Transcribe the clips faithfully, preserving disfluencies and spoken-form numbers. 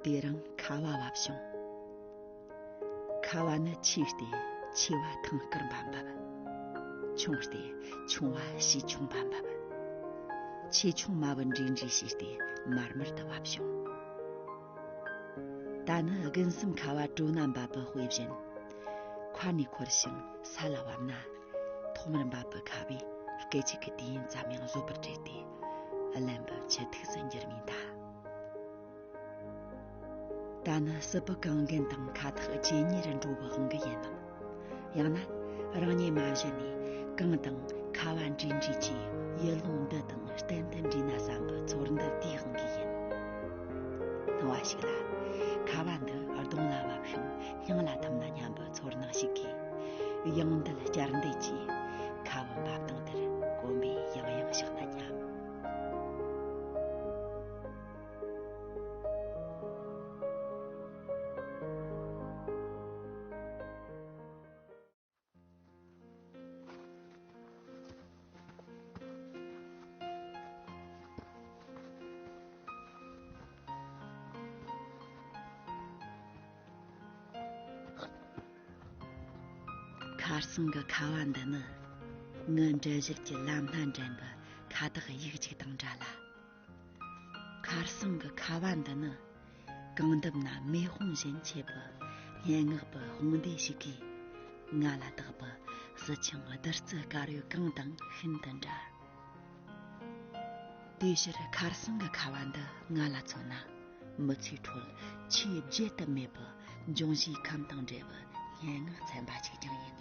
དེ་རིང་ཁ་བ་བབས་བྱུང་། ཁ་བ་ནི་ཆེ་སྟེ་ཆེ་བ་ཐང་དཀར་འབབ་འབབ། ཆུང་སྟེ་ཆུང་བ་བྱིའུ་ཆུང་འབབ་འབབ། ཆེ་ཆུང་དམར་བོ་འདྲེས་འདྲེས་བྱས་ཏེ་དམར་དམར་དུ་བབས་བྱུང་། ད་ནི་དགུན་གསུམ་ཁ་བ་དྲོད་ན་འབབ་པའི་དཔེ་བཞིན། མཁའ་ནས་འཁོར་ཞིང་ས་ལ་བབས་ན། ཐོག་མར་འབབ་པའི་ཁ་བས་སྐད་ཅིག་གི་དུས་ཡུན་ཙམ་ཡང་བཟོད་པར་བྲེལ་ཏེ། རླན་པའི་འཆི་ཐུགས་སུ་འགྱུར་མིན་ད། ད་ནི་སྲིད་པའི་གངས་རྒན་དང་ཁ་ཐག་ཇེ་ཉེ་རུ་འགྲོ་བའི་དབང་གིས་ཡིན་ནམ། ཡང་ན་རང་ཉིད་མ་གཞི་ནས་གངས་དང་ཁ་བ་འདྲེས་འདྲེས་ཀྱིས་ཡུལ་ལུང་འདི་དང་གཏན་དུ་འདྲེས་ན་བསམ་པའི་ཚོར་འདུ་དེའི་དབང་གིས་ཡིན། སྣང་བ་ཞིག་ལ་ཁ་བ་འདི་གདོང་ལ་བབས་ཤིང་སྙིང་ལ་ཐིམ་ན་སྙམ་པའི་ཚོར་སྣང་ཞིག་གིས། ཡང་འདི་ལ་བསྐྱར་འདེད་ཀྱིས་ཁ་བ་འབབ་སྟངས་དེར་གོམ་པས་ཡང་ཡང་བཞག་ན་སྙམ། ཁར་སང་གི་ཁ་བ་འདི་ནི་ངའི་འགྲུལ་བཞུད་ཀྱི་ལམ་སྣ་འདྲེན་པའི་ཁ་བཏགས་ཡིག་ཅིག་དང་འདྲ་ལ། ཁར་སང་གི་ཁ་བ་འདི་ནི་གངས་འདབས་ན་མེ་དཔུང་བཞིན་མཆེད་པའི་སྙན་ངག་པའི་དཔུང་སྡེ་ཞིག་གིས་ང་ལ་བཏགས་པའི་སྲིད་ཆུང་བདུད་རྩི་དཀར་ཡོལ་གང་དང་ཤིན་ཏུ་འདྲ། དེའི་ཕྱིར་ཁར་སང་གི་ཁ་བ་འདི་ང་ལ་མཚོན་ན་མི་ཚེའི་ཁྲོད་ཆེས་བརྗེད་དུ་མེད་པའི་འབྱུང་བཞིའི་ཁམས་དང་འབྲེལ་བའི་སྙན་ངག་ཚན་པ་ཞིག་ཀྱང་ཡིན།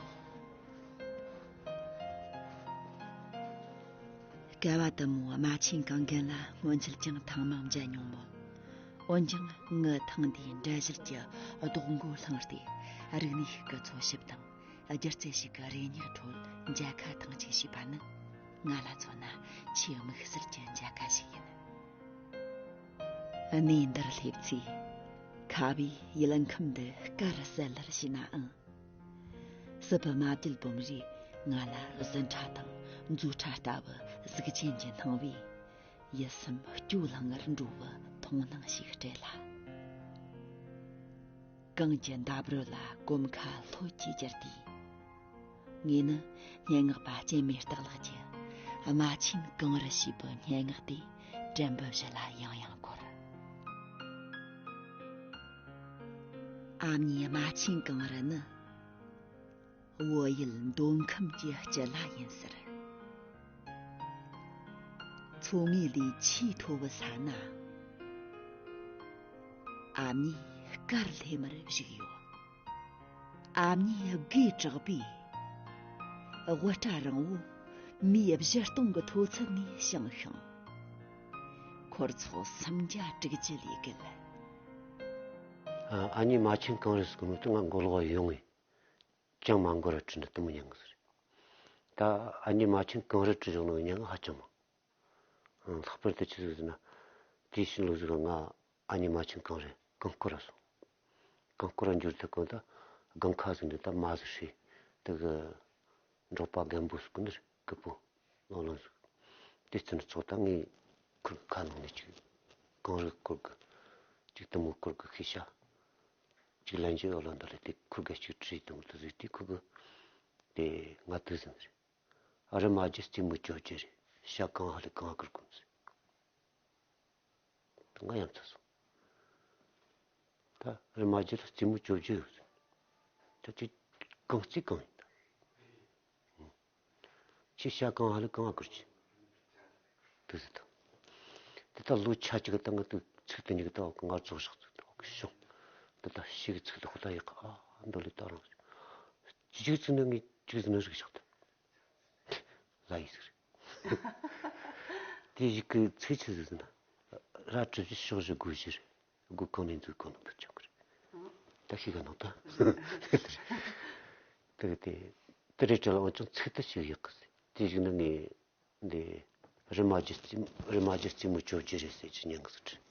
སྐལ་བ་དུ་མོ་རྨ་ཆེན་གངས་རྒན་ལ་སྔོན་ཆད་ཀྱང་ཐེངས་མང་མཇལ་མྱོང་མོད། འོན་ཀྱང་ངའི་ཐེངས་འདིའི་འགྲུལ་བཞུད་ཀྱི་ལྡོག་མགོ་བསླངས་ཏེ། རིག་གནས་ཤིག་གི་འཚོལ་ཞིབ་དང་སྒྱུ་རྩལ་ཞིག་གི་རེ་སྙེག་ཁྲོད་མཇལ་ཁ་ཐེངས་གཅིག་བྱས་པ་ནི་ང་ལ་མཚོན་ན་ཆེས་དམིགས་བསལ་གྱི་མཇལ་ཁ་ཞིག་ཡིན། གནས་འདིར་སླེབས་ཚེ་ཁ་བས་ཡུལ་ཁམས་འདི་དཀར་གསལ་ལེར་ཤེས་ནའང་། སྲིད་པའི་རྨ་རྒྱུད་འབུམ་རས་ང་ལ་ཟིན་ཁྲ་དང་མཛོ་ཁྲ་ལྟ་བུ་གཟུགས་ཅན་གྱི་སྣང་བས་ཡིད་སེམས་སྐྱོ་ལྷང་ངེར་འགྲོ་བའི་མཐོང་སྣང་ཞིག་སྤྲད་ལ། གངས་ཀྱི་འདབས་རོལ་ལ་གོམ་ཁ་ལྷོད་ཀྱིས་གྱུར་དུས། ངས་ནི་སྙན་ངག་པ་སྤྱན་མེ་སྟག་ལགས་ཀྱི་རྨ་ཆེན་གངས་རི་ཞེས་པའི་སྙན་ངག་དེ་དྲན་པའི་གཞི་ལ་ཡང་ཡང་འཁོར། ཨ་མྱེས་རྨ་ཆེན་གངས་རི་ནི། བོད་ཡུལ་མདོ་ཁམས་ཀྱི་སྤྱི་བླ་ཡིན་ཟེར། མཚོ་ངོས་ལས་ཆེས་མཐོ་བའི་ས་ན། ཨ་མྱེས་དཀར་ལྷེ་མར་བཞུགས་ཡོད། ཨ་མྱེས་དགུའི་བྲག་པས། དབུ་སྐྲ་རིང་བོ་མིའི་བཞི་སྟོང་གི་མཐོ་ཚད་ནས་བྱུང་ཞིང་། འཁོར་ཚོགས་སུམ་བརྒྱ་དྲུག་ཅུ་ལས་བརྒལ། ཨ་མྱེས་རྨ་ཆེན་གངས་རི་ཟེར་གོ་ནོ་དེ་ང་མགོ་ལོག་ཡོང་ངས། ཅང་མ་མགོ་ར་བྲིས་ནི་དེ་མོ་ཉན་གི་ཟེར། ད་ཨ་མྱེས་རྨ་ཆེན་གངས་རི་བྲིས་བཞག་ནོ་ཉན་གི་ཧ་ཅང་མང་། ལྷག་པར་དུ་ཆི་ཟིག་ཟེར་ན། དེའི་ཕྱི་ལོ་ཟིག་ལ་ང་ཨ་མྱེས་རྨ་ཆེན་གངས་རི་གངས་སྐོར་ར་སོང་། གངས་སྐོར་ར་འབྱོར་དུས་གོ་ད་སྒང་ཁ་ཟིག་འདི་ད་མ་ཟིག་ཧྲིལ་དེ་གི་འབྲོག་པ་རྒན་པོ་ཟིག་གི་འདིར་སྐུ་པོ་ལོ་ལོན་ཟིག། དེ་ཚོ་ནི་ཚོ་ད་ངས་ཁུར་ཁ་ནང་ནས་ཅིག་གངས་རི་སྐོར་གི་ཅིག་དེ་མོ་སྐོར་གི་ཤེས་བྱ། ཅིག་ལན་ཅིག་ཡོད་ལ་འདི་ལ་དེ་ཁུར་ག་ཅིག་བྲིས་དང་དུ་ཟིག་དེ་ཁུར་གི་དེ་ང་དུ་ཟིན་རེད། རི་མ་བརྒྱུད་རྩེ་མོ་བཅོ་བརྒྱད་རེད། ཤ་གང་ཧ་ལས་གང་ཧ་ཀིར་གོ་ཟིག། ང་ཡང་ཚ་སོང་། ད་རི་མ་བརྒྱུད་རྩེ་མོ་བཅོ་བརྒྱད་ཡོད་ཟིག། ད་ཅིག་གང་རྩེ་གང་ཡིན་ད། ཁྱེད་ཤ་གང་ཧ་ལས་གང་ཧ་ཀིར་གྱི། དུ་ཟིག་ད། དེ་ད་ལོ་ཆ་གཅིག་གི་ད་ང་དུ་ཚིག་དེ་གཉིས་ཀྱི་ད་ང་རྫོགས་བཞག་ཚིག་ད་ཤོང་། དེ་ད་ཤིག་ཚིག་ད་ཧུ་ད་ཡག་ཨ་འདོ་ལི་ད་རང་ཅི་ཅིག་ཚིག་ནི་ངས་ཅིག་ཟིག་ནི་རིག་བཞག་ད། ལ་ཡི་ཟིག་རེད། དེ་ཞིག་གི་ཚིག་ཆི་ཟིག་ཟིན་ན། ར་གྲུ་བཞི་ཕྱོགས་བཞི་སྒོ་བཞི་རེད། སྒོ་གང་ནས་འཛུལ་གང་ནས་འབུད་ཆོག་གི་རེད། ད་ཤེས་གི་ནང་ད། དེ་གི་དེ་དེ་རེད་བྲེལ་འོན་ཀྱང་ཚིག་ད་ཞིག་ཡག་གི་ཟིག། དེ་ཞིག་ནི་ངས་འདི་རི་མ་རྒྱུད་རྩེ་རི་མ་རྒྱུད་རྩེ་མོ་བཅོ་བརྒྱད་རེད་ཟེར་གྱི་སྙན་གི་ཟིག་རེད།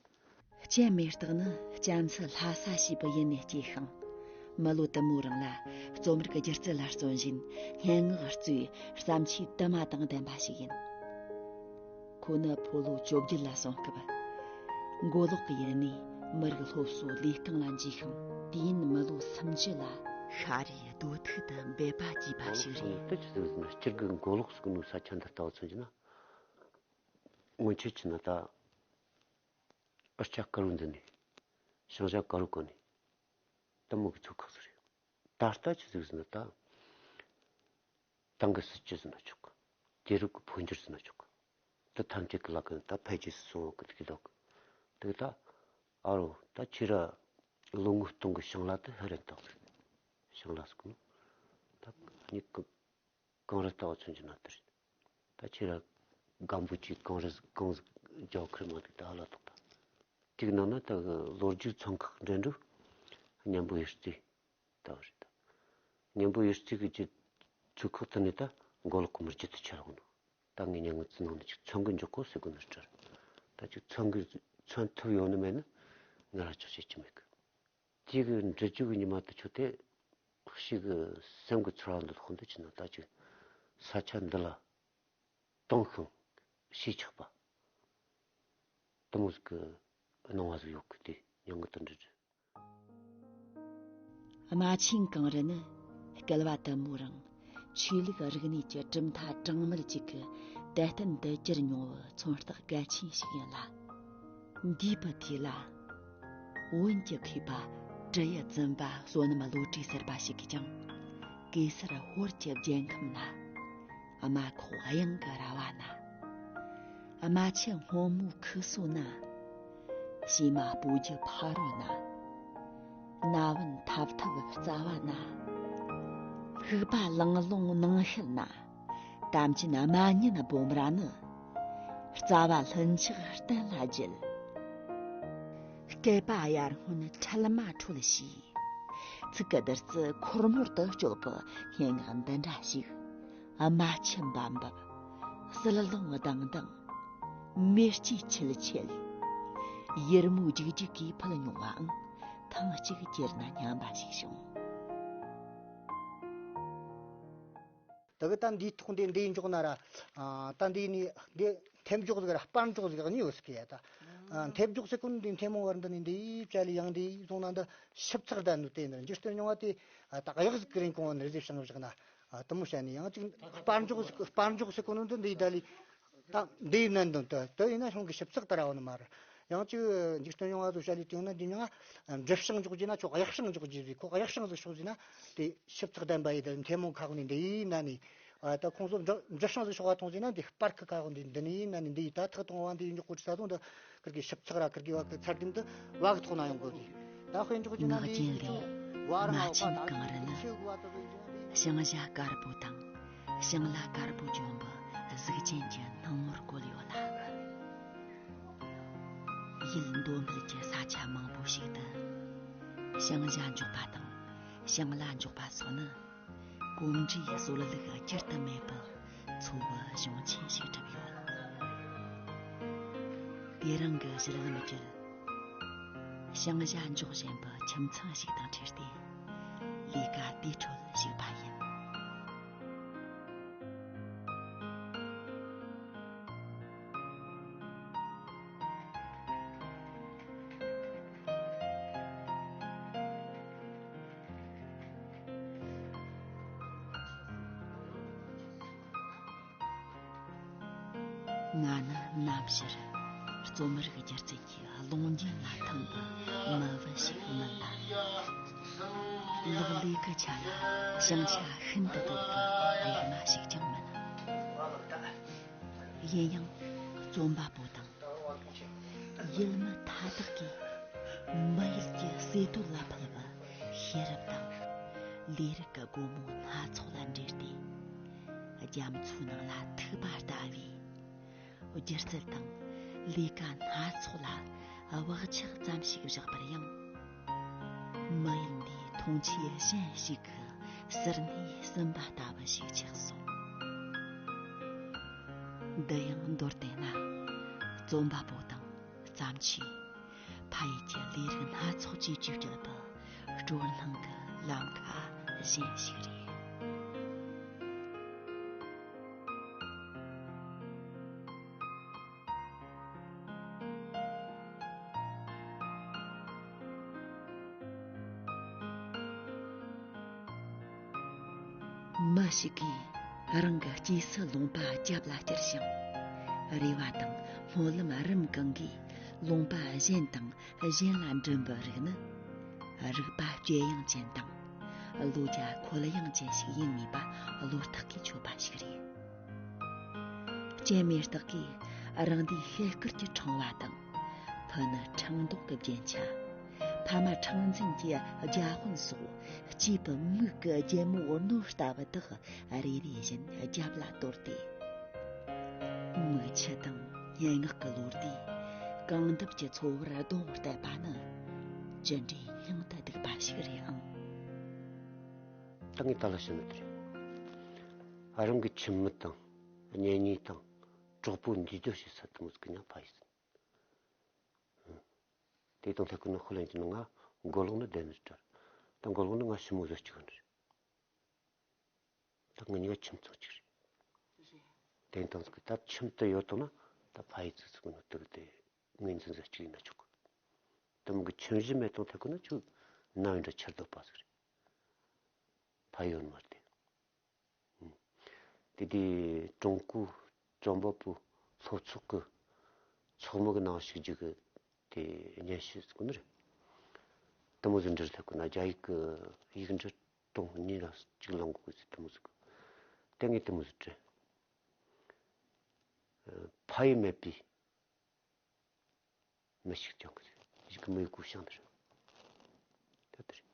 སྤྱན་མེ་སྟག་ནི་སྤྱན་ཚེ་ལྷ་ས་ཞེས་པའི་ཡུལ་ནས་སྐྱེས་ཤིང་། མི་ལོ་དུ་མོ་རིང་ལ་རྩོམ་རིག་སྒྱུ་རྩལ་ལ་བརྩོན་བཞིན་སྙན་ངག་གཙོས་བརྩམས་ཆོས་དུ་མ་དང་ལྡན་པ་ཞིག་ཡིན། ཁོ་ནི་ཕོ་ལོ་བཅོ་བརྒྱད་ལ་སོན་སྐབས། མགོ་ལོག་གི་ཡུལ་ནས་ མི་རིགས་སློབ་གསོ་ལས་རྐང་ལ་འཇུས་ཤིང་། དུས་ཡུན་མི་ལོ་སུམ་ཅུ་ལ་ཤ་རུས་རྡོ་ཐུག་ཏུ་འབད་པ་བགྱིས་པ་ཞིག་རེད། མགོ་ལོག་ཟེར་ནས་སྤྱིར་གི་མགོ་ལོག་ཟེར་གི་ནོ་ས་ཆ་འདི་ལྟ་བུ་མཚོན་གྱི་ན། སྔོན་ཆད་ཀྱི་ན་ད་ཨར་ཆ་དཀར་བོ་འདི་ནས་ཞིང་ཆ་དཀར་བོ་གོ་ནས་ད་མོ་གི་ཚོ་ཁག་ཟིག་རེད། ད་ལྟ་ཆི་ཟིག་ཟེར་ན་ད། ཏང་གི་སྲིད་ཇུས་ཟེར་ན་ཆོག་གི། དུས་རབས་ཀྱི་འཕོ་འགྱུར་ཟེར་ན་ཆོག་གི། དེ་ཐམས་ཅད་ཀྱི་ལག་གི་ད་འཕེལ་རྒྱས་སུ་སོང་བ་གི་དེ་གི་ལོག་གི། དེ་ད་ཨ་རོ་ད་ཁྱེད་ར་ལོ་ངོ་སྟོང་གི་ཞིང་ལ་དེ་ཧ་རན་ཏག་རེད། ཞིང་ལ་ཟེར་གི་ནོ། ད་ཉིད་གི་གངས་རི་ལྟ་བུ་མཚོན་གྱི་ན་དེ་རེད། ད་ཁྱེད་ར་སྒམ་པོ་གཅིག་གངས་རི་གངས་རྒྱབ་ཁུར་མ་དེ་ད་ཧ་ལ་ཐོག་ད། དེ་གི་ནང་ན་ད་གི་ལོ་རྒྱུས་ཚོང་ཁག་འགྲན་བསྡུར་གཉན་པོ་ཡུལ་རྩེ། ལྟ་བུ་རེད། གཉན་པོ་ཡུལ་རྩེ་གི་ཅིག་ཚོ་ཁག་དེ་ནས་ད་མགོ་ལོག་གི་མི་རྒྱུད་དུ་ཆ་ལག་ནོ། ད་ངས་ཉན་ངོ་ཙི་ནང་ནས་ཅིག་ཚོན་གི་འཇོག་གོ་ཟེར་གོ་ནི་སྤྲར། ད་ཅིག་ཚོན་གི་ཚོན་ཐུབ་ཡོད་ནི་མེད་ནི་ང་ར་ཅག་བྱེད་ཀྱི་མེད་གི། དེ་གི་འབྲི་རྒྱུ་གི་ཉི་མ་དུ་ཆུ་དེ་ཤི་གི་སེམས་གི་ཚོར་བ་འདི་ལྷག་འདི་ཆི་ན་ད་ཅིག་ས་ཆ་འདི་ལ་དྭངས་ཤིང་ཞེན་ཆགས་པ། དེ་མོ་ཟིག་གི་སྣང་བ་ཟིག་ཡོད་གི། དེ་ཉན་གི་དུ་འབྲི་རྒྱུ། རྨ་ཆེན་གངས་རི་ནི་བསྐལ་བ་དུ་མོའི་རིང་ཆོས་ལུགས་རིག་གནས་ཀྱི་གྲུབ་མཐའ་གྲངས་མེད་ཅིག་གི་དད་རྟེན་དུ་གྱུར་མྱོང་བའི་མཚོན་རྟགས་གལ་ཆེན་ཞིག་ཡིན་ལ། འདས་པའི་དུས་ལ་བོན་གྱི་མཁས་པ་ཀྲི་ཡི་ཛིན་པ་བསོད་ནམས་བློ་གྲོས་ཟེར་བ་ཞིག་གིས་ཀྱང་གེ་སར་ཧོར་གྱི་རྒྱལ་ཁམས་ན། རྨ་ཁོག་གཡང་གི་ར་བ་ན། རྨ་ཆུ་སྔོན་མོའི་ཁུ་སོ་ན། བྱེ་མ་སྤོ་རྒྱུ་ཕ་རོལ་ན། ན་བུན་ཐབ་ཐབ་རྩ་བ་ན། ལྷུག་པ་ལང་ལོང་ནང་ཤེལ་ན། དམ་ཅན་རྨ་ཉིན་སྦོམ་ར་ནི། རྩ་བ་ལྷུན་ཆགས་གཏན་ལ་བརྒྱུད། སྐེད་པ་གཡར་སྔོན་ཁྲལ་མ་ཁྲོལ་ཞིག། ཚིག་གི་བདུད་རྩི་འཁོར་མོར་དུ་སྤྱོད་པའི་སྙན་ངག་འདི་འདྲ་ཞིག། རྨ་ཆུ་འབབ་འབབ། བསིལ་རླུང་ལྡང་ལྡང་། མེ་ལྕེ་ཆིལ་ཆིལ། ཡུར་མོའི་རྒྱུག་རྒྱུག་གིས་ཕུལ་མྱོང་བའང་ཐེངས་གཅིག་གྱེར་ན་སྙམ་པ་ཞིག་བྱུང་། ད་གི་ད་འདིའི་ཐོག་འདི་འདིའི་འཇོག་ན་ར། ཨ། ད་འདི་ནི་འདི་མཐེབ་འཇོག་ཟིག་ར་སྤར་འཇོག་ཟིག་གཉིས་ཡོད་ཟིག་གི་ཡ་ད། ཨ། མཐེབ་འཇོག་ཟེར་གོ་ནི་འདི་མཐེ་མོ་བར་འདི་ནི་འདི་ཡིས་བཅའ་ལི་ཡང་འདི་ཡིས་བཟུང་ན་འདི་ཞིབ་ཚགས་ལྡན་ནོ་དེ་འདི་འཇིག་རྟེན་རྙིང་བ་དེ། ཨ། ད་གཡག་ཟིག་གི་རིན་གོང་ནི་རི་ཟིག་བྱང་བཞག་ན། ཨ། དུ་མོ་བྱ་ནི་ཡང་ཅིག་སྤར་འཇོག་ཟིག་སྤར་འཇོག་ཟེར་གོ་ནི་འདི་འདི་ད་ལི། ད་འདི་ཡིན་ན་འདི་ད་དེ་ཡིན་ན་ཤོང་གི་ཞིབ་ཚགས་ལྟར་བ་ནི་མ་རེད། ཡང་ཅིག་འཇིག་རྟེན་རྙིང་བ་ཚོ་བྱ་ལི་དེ་ཡང་ན་འདི་མྱང་ང་འབྲི་བྱང་འཇོག་རྒྱུ་ན་ཁྱོད་གཡག་བྱང་འཇོག་རྒྱུ་ཟིག་ཁོ་གཡག་བྱང་ཟིག་ཤོག་ཟིག་ན་དེ་ཞིབ་ཚགས་ལྡན་པ་ཡིན་ད་མཐེ་མོ་ཁ་གོ་ནི་འདི་ཡིན་ན་ནི། ཨ། ད་ཁོང་ཚོ་འབྲི་འབྲི་བྱང་ཟིག་ཤོག་བ་མཐོང་ཟིག་ན་འདི་སྤར་ཁ་ཁ་གོ་འདི་འདི་ནི་ཡིན་ན་ནི་འདི་ཡིན་ད་ཐག་གཏོང་བ་འདི་ཡིན་འཇོག་གོ་ཅི་ས་དང་འདི་ཁིར་གི་ཞིབ་ཚགས་ར་ཁིར་གི་བ་གི་ཚར་དིམ་དུ་བ་གི་ཐོག་ན་ཡོང་གོ་གི། ད་དཔེ་འཇོག་རྒྱུ་ན་ངག་འདི་རྒྱུན་ལས་ཡིན་རྨ་ཆེན་གངས་རི་ནི་ཤིང་བྱ་དཀར་པོ་དང་ཞིང་ལ་དཀར་པོ་གྱོན་པའི་གཟུགས་ཅན་གྱི་སྣང་ངོར་བཀོད་ཡོད་ལ། ཡུལ་མདོ་སྨད་ཀྱི་ས་ཆ་མང་པོ་ཞིག་ཏུ་ཞིང་བྱ་འཇོག་པ་དང་ཞིང་ལ་འཇོག་པ་སོགས་ནི་གོམས་འདྲིས་སྲོལ་ལུགས་བསྒྱུར་དུ་མེད་པའི་འཚོ་བའི་གཞུང་ཆེན་ཞིག་གྲུབ་ཡོད། དེ་རིང་གི་གཞི་ལམ་བརྒྱུད། ཞིང་བྱ་འཇོག་བཞིན་པའི་ཁྱིམ་ཚང་ཞིག་དང་འཕྲད་དེ། ལས་ཀ་དེའི་ཁྲོད་ཞུགས་པ་ཡིན། ང་ནི་ནམ་ཞར་རྩོམ་རིག་སྒྱུ་རྩལ་གྱི་ཀློང་རྒྱན་ལ་ཐིམ་པའི་མི་བུ་ཞིག་མིན་ལ། ལག་ལས་ཀྱི་ཆ་ལ་བྱང་ཆ་ཤིན་ཏུ་དོད་པའི་གཡེར་མ་ཞིག་ཀྱང་མིན། ཡིན་ཡང་རྩོམ་པ་པོ་དང་། ཡུལ་མི་མཐའ་དག་གིས་མི་ཡུལ་གྱི་སྲིད་དོན་ལ་ཕུལ་བའི་ཤེས་རབ་དང་། ལས་རིགས་ཀྱི་སྒོ་མོ་སྣ་ཚོགས་ལ་འབྲེལ་ཏེ། རྒྱ་མཚོའི་ནང་ལ་ཐིགས་པ་ལྟ་བུའི་སྒྱུ་རྩལ་དང་ལས་ཀ་སྣ་ཚོགས་ལ་བག་ཆགས་ཙམ་ཞིག་བཞག་པར་ཡང་། མི་ཡུལ་འདིའི་མཐོང་ཆོས་གཞན་ཞིག་གི་ཟུར་སྣེ་ཟིན་པ་ལྟ་བུ་ཞིག་ཆགས་སོང་། འདི་ཡང་མདོར་བསྟན་ན། རྩོམ་པ་པོ་དང་བརྩམས་ཆོས། ཕ་ཡུལ་གྱི་ལས་རིགས་སྣ་ཚོགས་ཀྱིས་བཅོས་བསྒྱུར་པའི་སྤྲོ་སྣང་གི་ལམ་ཁ་གཞན་ཞིག་རེད། མི་ཞིག་གིས་རང་གི་སྐྱེས་སུ་ལུང་པ་རྒྱབ་ལ་བསྐྱུར་ཞིང་། རེ་བ་དང་སྨོན་ལམ་རིམ་གང་གིས་ལུང་པ་གཞན་དང་གཞན་ལ་འགྲིམ་པའི་རིགས་ནི། རིག་པ་བཅོས་ཡང་ཅན་དང་བློ་རྒྱ་འཁོལ་ཡང་ཅན་ཞིག་ཡིན་ངེས་པ་བློ་ཐག་གིས་ཆོད་པ་ཞིག་རེད། སྤྱན་མེ་སྟག་གིས་རང་འདིའི་ཤེལ་དཀར་གྱི་ཕྲེང་བ་དང་། ཕུ་ནུ་ཕྲེང་མདོག་གི་རྒྱན་ཆ། ཕ་མ་ཕྲེང་འཛིན་གྱི་རྒྱ་དཔོན་སོགས་སྐྱེས་བུ་མིག་གི་རྒྱལ་མོ་རྣོ་ལྟ་བུ་དག་རེ་རེ་བཞིན་རྒྱབ་ལ་དོར་ཏེ། མིག་ཆུ་དང་སྙན་ངག་གི་ལོ་ཟླས་གངས་འདབས་ཀྱི་ཚོ་བར་གདོང་བསྟད་པ་ནི། ཅི་འདྲའི་སྙིང་དུ་སྡུག་པ་ཞིག་རེད་ཨང་། ད་ངས་ད་ལ་བཤད་ནི་དེ་རེད། ཨ། རང་གི་ཁྱིམ་མི་དང་གཉེན་ཉེ་དང་གྲོགས་པོ་འདུས་སྡོད་བྱེད་ས་དེ་མོ་ཟིག་གི་མྱིང་ཕ་ཡུལ་ཟེར། དེ་དང་ཐད་ཀར་ནི་ཧོ་ལན་གྱི་ནང་ང་མགོ་ལོག་ནི་བསྡད་ནི་རེད། ད་མགོ་ལོག་ནི་ང་ཞི་མོ་བཟོ་གཅིག་ནི་རེད། ད་ང་གཉིས་ཀ་ཁྱིམ་ཚང་གཅིག་རེད། དེ་དང་ཟིག་གི་ད་ཁྱིམ་དུ་ཡོད་དང་ན་ད་ཕ་ཡུལ་ཚུགས་ཚུགས་ནི་དུག་དེ་ངོས་འཛིན་ཟེར་གཅིག་ཡིན་ན་ཆོག་གི། དེ་མོ་གི་ཁྱིམ་གཞི་མེད་དང་ཐད་ཀར་ནི་ཆུ་ནམ་ཡིན་འདྲ་ཆར་སྡོད་པ་ཟིག་རེད། ཕ་ཡུལ་མ་རེད་དེ། དེ་དུས་ཀྲུང་གོའི་བཙོན་པ་པོའི་སློབ་ཚོགས་ཀྱི་ཚོགས་མི་གི་ནང་ཞུགས་རྒྱུ་གི་དེ་སྙན་ཞུ་ཟེར་གོ་ནི་རེད། དེ་མོ་ཟིག་འབྲི་སླེབས་གོ་ན། རྒྱ་ཡིག་གི་ཡིག་འབྲུ་གྲངས་གཉིས་ལ་གཅིག་བླང་དགོས་ཟེར། དེ་མོ་ཟིག་གི་དེ་ངས་དེ་མོ་ཟིག་བྲིས། ཕ་ཡུལ་མེད་པའི་མི་ཞིག་ཀྱང་གི་ཞིག་གི་མི་ཡི་གུ་ཤང་དེ་རེད། ད་དེ་རེད།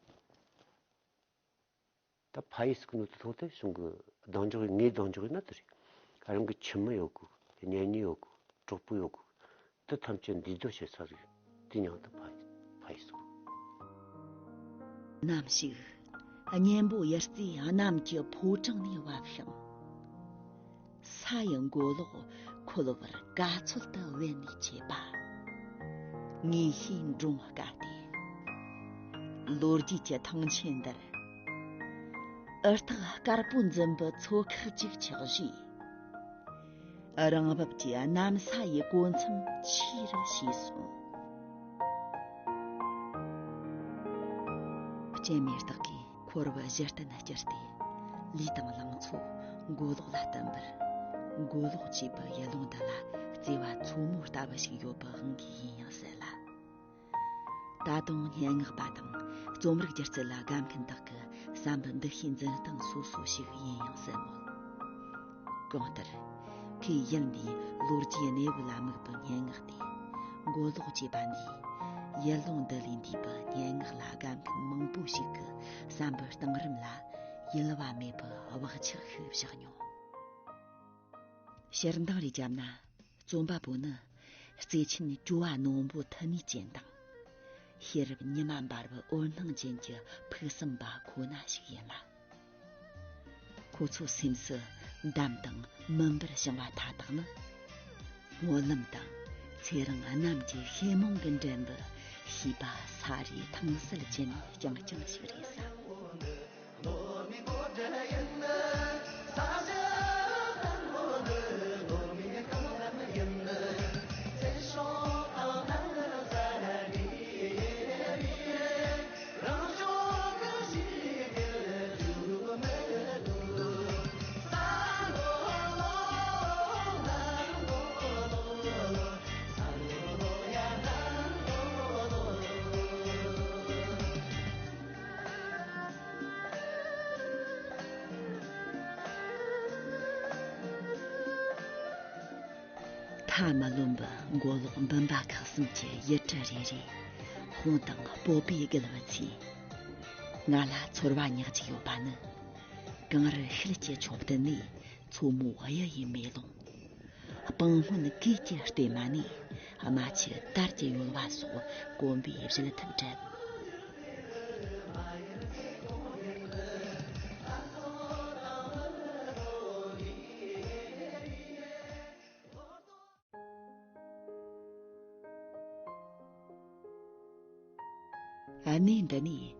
ད་ཕ་ཡུལ་ཟེར་གི་ནོ་དེ་ཐོག་དེ་གཞུང་གི་གདེང་འཇོག་ཡིན། ངའི་གདེང་འཇོག་ཡིན་ན་དེ་རེད། རང་གི་ཁྱིམ་མི་ཡོད་གི། གཉེན་ཉེ་ཡོད་གི། གྲོགས་པོ་ཡོད་གི། དེ་ཐམས་ཅད་འདུས་སྡོད་བྱེད་ས་ཟིག་དེ་མྱིང་དེ་ཕ་ཡུལ། ཕ་ཡུལ་ཟེར་གི། ནམ་ཞིག་གཉེན་པོ་ཡུལ་རྩེའི་གནམ་གྱི་ཕོ་བྲང་ནས་བབས་ཤིང་། ས་ཡི་མགོ་ལོག་འཁོལ་བར་ག་ཚོད་དུ་བབས་ནས་ཆས་པ། ངེས་ཤེས་འདྲོངས་དཀའ་སྟེ། ལོ་རྒྱུས་ཀྱི་ཐང་ཆེན་འདིར། འུར་ཐག་དཀར་པོ་འཛིན་པའི་མཚོ་ཁག་ཅིག་ཆགས་རྗེས། རང་བབས་ཀྱི་གནམ་ས་ཡི་གོ་མཚམས་ཆེ་རུ་ཕྱེས་སོང་། སྤྱན་མེ་སྟག་གིས་འཁོར་བ་གཞི་རྟེན་བསྐྱུར་ཏེ། ལུས་དང་ལང་ཚོ་མགོ་ལོག་ལ་བསྟིམ་པར། མགོ་ལོག་ཅེས་པའི་ཡུལ་ལུང་འདི་ལ་བརྩེ་བ་མཚོ་མོ་ལྟ་བུ་ཞིག་ཡོད་པའི་དབང་གིས་ཡིན་ཡང་སྲིད་ལ། ད་དུང་སྙན་ངག་པ་དང་རྩོམ་རིག་སྒྱུ་རྩལ་ལ་དགའ་མཁན་དག་གི་བསམ་པའི་འདུ་ཤེས་འཛིན་སྟངས་སོ་སོ་ཞིག་ཡིན་ཡང་སྲིད་མོད། གང་ལྟར། ཁོས་ཡུལ་འདིའི་ལོ་རྒྱུས་གནས་བབ་ལ་དམིགས་པའི་སྙན་ངག་སྟེ། མགོ་ལོག་ཅེས་པ་འདིས་ཡུལ་ལུང་འདི་ལས་འདས་པའི་སྙན་ངག་ལ་དགའ་མཁན་མང་པོ་ཞིག་གི་བསམ་པའི་གཏིང་རིམ་ལ་གཡེལ་བ་མེད་པའི་བག་ཆགས་ཤིག་བཞག་མྱོང་། ཕྱིར་འདང་རེ་བརྒྱབ་ན། རྩོམ་པ་པོ་ནི་བརྩེ་ཆེན་ཇོ་བོ་ནོར་བུ་མཐུ་ནུས་ཅན་དང་། ཤེས་རབ་ཉི་མ་འབར་བའི་འོད་སྣང་ཅན་གྱི་ཕུགས་བསམ་པ་ཁོ་ན་ཞིག་ཡིན་ལ། ཁོ་ཚོའི་སེམས་སུ་འདམ་དང་མུན་པར་བྱུང་བ་མཐའ་དག་ནི། སྨོན་ལམ་དང་ཚེ་རིང་རྣམས་ཀྱི་ཤེས་རྨོངས་ཀྱི་འགྲམ་དུ་ཤེས་པ་ས་རའི་ཐང་སིལ་ཅན་རྐྱང་རྐྱང་ཞིག་རེད་བསམ། མཐའ་མ་ལོན་པའི་མགོ་ལོག་འབུམ་པ་ཁག་གསུམ་གྱི་ཡུལ་གྲུ་རེ་རེ་དཔུང་དང་སྤོབས་པས་བརྒལ་བའི་ཚེ། ང་ལ་ཚོར་བ་ཉག་ཅིག་ཡོད་པ་ནི། གངས་རི་ཤེལ་གྱི་མཆོད་རྟེན་ནས་མཚོ་མོ་གཡུ་ཡི་མེ་ལོང་། སྤང་སྔོན་གོས་ཀྱི་ལྟེ་མ་ནས་རྨ་ཆུ་དར་གྱི་ཡོལ་བ་སོགས་གོམ་པའི་བཞུད་ཐུབ་བྲལ། གནས་འདི་ནས་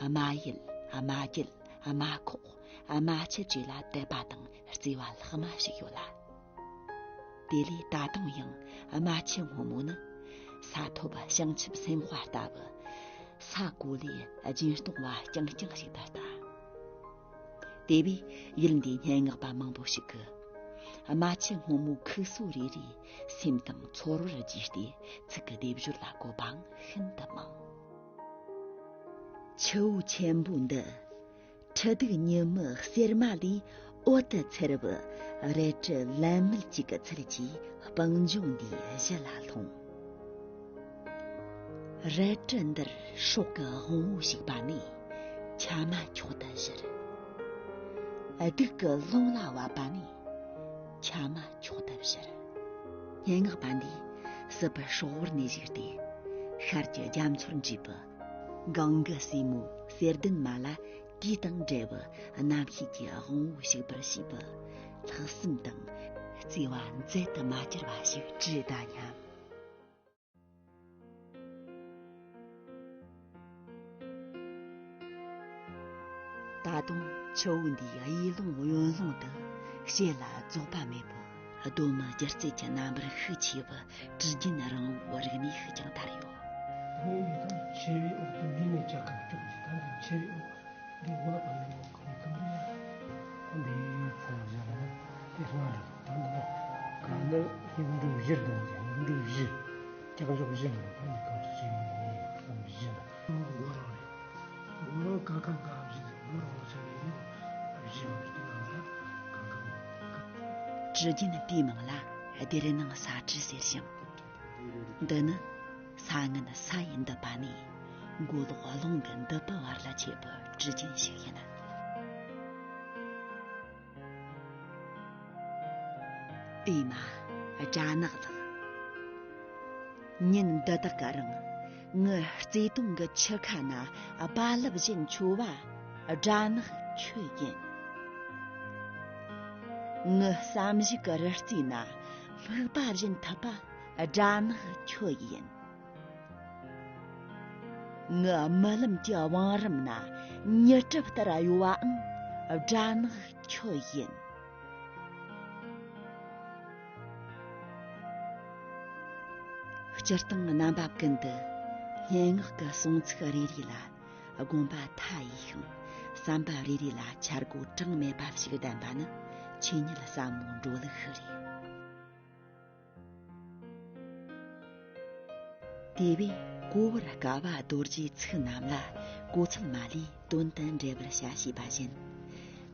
རྨ་ཡུལ། རྨ་རྒྱུད། རྨ་ཁོག་རྨ་ཆུ་བཅས་ལ་དད་པ་དང་བརྩེ་བ་ལྷག་མ་ཞིག་ཡོད་ལ། དེ་ལས་ད་དུང་ཡང་རྨ་ཆུ་སྔོན་མོ་ནི་ས་ཐོབ་བྱང་ཆུབ་སེམས་དཔའ་ལྟ་བུ། ས་གོ་ལའི་སྦྱིན་གཏོང་བ་རྐྱང་རྐྱང་ཞིག་ཏུ་ལྟ། དེ་བས་ཡུལ་འདིའི་སྙན་ངག་པ་མང་པོ་ཞིག་གིས་རྨ་ཆུ་སྔོན་མོའི་ཁུག་སོ་རེ་རེའི་སེམས་དང་ཚོར་བར་རྒྱས་ཏེ་ཚིག་གི་སྡེབ་སྦྱོར་ལ་བཀོད་པའང་ཤིན་ཏུ་མང་། ཆུ་བོ་ཆེན་པོ་འདི་ཁྲི་གདུགས་ཉི་མའི་གསེར་མ་ལས་འོད་དུ་འཚེར་བའི་རལ་གྲི་ལན་མེད་ཅིག་གི་ཚུལ་གྱིས་སྤང་ལྗོངས་འདིའི་གཞི་ལ་ལྷུང་། རལ་གྲི་འདིར་སྲོག་གི་དབང་པོ་ཞུགས་པ་ནས་ཆ་མ་འཁྱོག་ཏུ་བཞུར། སྡུག་གི་རླུང་ལ་བབས་པ་ནས་ཆ་མ་འཁྱོག་ཏུ་བཞུར། སྙན་ངག་པ་འདིས་སྲིད་པའི་སྲོག་བོར་ནས་བཞུགས་ཏེ། ཤར་གྱི་རྒྱ་མཚོར་འདྲེས་པའི་གངྒཱ་སྲས་མོའི་གསེར་ལྡན་མ་ལ་དུས་དང་འབྲེལ་བའི་རྣམ་ཤེས་ཀྱི་དབང་པོ་ཞུགས་པར་བྱས་པའི་ལྷག་བསམ་དང་བརྩེ་བ་མཛད་དུ་མ་གྱུར་བ་ཞིག་བྲིས་གདའ་སྙམ། ད་དུང་ཆུ་བོ་འདིའི་གཡས་ལུང་གཡོན་ལུང་དུ་ཞེ་ལ་རྫོགས་པ་མེད་པའི་གདོད་མའི་སྒྱུ་རྩལ་གྱི་རྣམ་པར་ཤུགས་ཆེ་བའི་དྲི་རྒྱུན་རིང་བོའི་རིག་གནས་ཤིག་ཀྱང་དར་ཡོད། ངའི་ཡིད་ཐང་ཆེ་བའི་འོག་ཏུ་འདི་ནས་ཇ་ཁམ་སྐྱོག་ཅིག་ད་འདི་ཆེ་བའི་འོག་འདི་འོ་ལ་པ་ཡོད་ནོ་གང་གང་རེད། འདི་ཚང་བཞག་ན་དེ་སྔ་རེད། ད་འདི་ན་ག་ནི་སྙིང་འདུས་བཞི་ལྡན་གྱི་སྙིང་འདུས་བཞི། ཀྱག་ཀྱོག་བཞི་ནི་ད་འདི་གང་དུ་ཅི་ཡིན་ནི་བསམ་བཞི་ན། མགོ་རང་རེད། མགོ་རང་ཀ་ཁ་ག་བཞི་ཟེར་མགོ་རང་ཆ་བའི་ཡིན་བཞི་བ་རེད། དེ་ནང་ལ་གང་གང་། དྲི་རྒྱུན་དེའི་མིང་ལ་སྡེར་སྣང་ས་དྲི་ཟེར་ཞིང་། འདི་ནི་ས་ངན་ས་ཡི་འདུ་བ་ནས་མགོ་ལོག་རླུང་གི་འདུ་བ་བར་ལ་མཆེད་པའི་དྲི་རྒྱུན་ཞིག་ཡིན། ཨེ་མ། སྦྲ་ནག་ལགས། ཉིན་འདི་དག་གི་རིང་ངའི་བརྩེ་དུང་གི་ཆུ་ཁ་ན་རྦ་རླབས་བཞིན་འཕྱོ་བ་སྦྲ་ནག་ཁྱོད་ཡིན། ངའི་བསམ་གཞིག་གི་རི་རྩེ་ན་སྨུག་པ་བཞིན་འཐིབས་པ་སྦྲ་ནག་ཁྱོད་ཡིན། ངའི་རྨི་ལམ་གྱི་བང་རིམ་ན་ཉི་གྲིབ་ལྟར་གཡོ་བའང་སྦྲ་ནག་ཁྱོད་ཡིན། སྤྱིར་བཏང་རྣམ་པ་ཀུན་ཏུ་སྙན་ངག་གི་གསུང་ཚིག་རེ་རེ་ལ་དགོངས་པ་མཐའ་ཡས་ཤིང་བསམ་པ་རེ་རེ་ལ་འཆར་སྒོ་གྲངས་མེད་པ་ཞིག་ལྡན་པ་ནི་ཆོས་ཉིད་ཟབ་མོའི་འགྲོ་ལུགས་ཤིག་རེད། དེ་བས་གོ་བར་དཀའ་བ་རྡོ་རྗེའི་ཚིག་རྣམས་ལ་གོ་ཚུལ་མ་ལས་དོན་དུ་འགྲེལ་བར་བྱ་ཞེས་པ་བཞིན།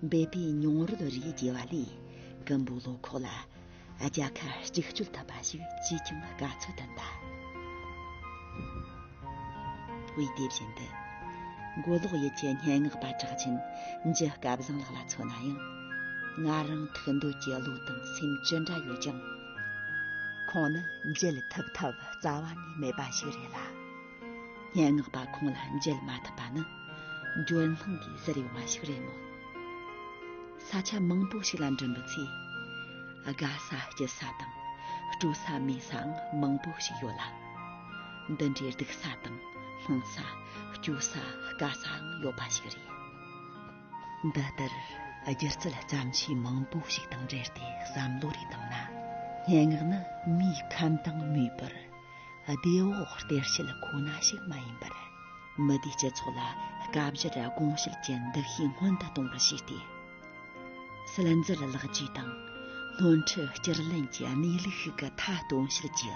འབད་པས་མྱོང་རོལ་རིགས་རྒྱས་པ་ལས་ཀུན་པོའི་བློ་ཁོག་ལ་རྒྱལ་ཁ་གཅིག་སྤྱོད་ཐུབ་པ་ཞིག་ཅིས་ཀྱང་དཀའ་ཚེགས་ལྡན་པ། དཔེ་དེ་བཞིན་དུ། མགོ་ལོག་ཡུལ་གྱི་སྙན་ངག་པ་གྲགས་ཆེན་འཇུ་སྐལ་བཟང་ལགས་ལ་མཚོན་ན་ཡང་། ང་རང་ཐུག་འདོད་ཀྱི་བློ་དང་སེམས་ཅི་འདྲ་ཡོད་ཀྱང་། ཁོང་ནི་འཇལ་ཐུབ་ཐབས་རྩ་བ་ནས་མེད་པ་ཞིག་རེད་ལ། སྙན་ངག་པ་ཁོང་ལ་འཇལ་མ་ཐུབ་པ་ནི་འགྱོད་སྣང་གིས་ཟུར་ཡོང་བ་ཞིག་རེད་མོད། ས་ཆ་མང་པོ་ཞིག་ལ་འགྲིམ་པའི་ཚེ། དགའ་ས་སྐྱིད་ས་དང་སྤྲོ་ས་མེད་སའང་མང་པོ་ཞིག་ཡོད་ལ། འདི་འདྲའི་སྡུག་ས་དང་སྣང་ས་སྐྱོ་ས་དཀའ་སའང་ཡོད་པ་ཞིག་རེད། འདི་ལྟར་སྒྱུ་རྩལ་བརྩམས་ཆོས་མང་པོ་ཞིག་དང་འབྲེལ་ཏེ་བསམ་བློ་རེ་བཏང་ན། སྙན་ངག་ནི་མིའི་ཁམས་དང་མོས་པར་བདེ་བོ་སྟེར་བྱེད་ཁོ་ན་ཞིག་མ་ཡིན་པར། མི་སྡེའི་སྤྱི་ཚོགས་ལ་དཀའ་སྤྱད་དགོངས་བཞེས་ཀྱི་འདུ་ཤེས་སྔོན་དུ་གཏོང་བར་བྱས་ཏེ། སིལ་འཛུལ་ལག་བཅོས་དང་སྣོན་འཕྲི་བསྐྱུར་ལེན་གྱི་གནས་ལུགས་ཤིག་གི་མཐའ་སྟོན་བྱེད་ཀྱི་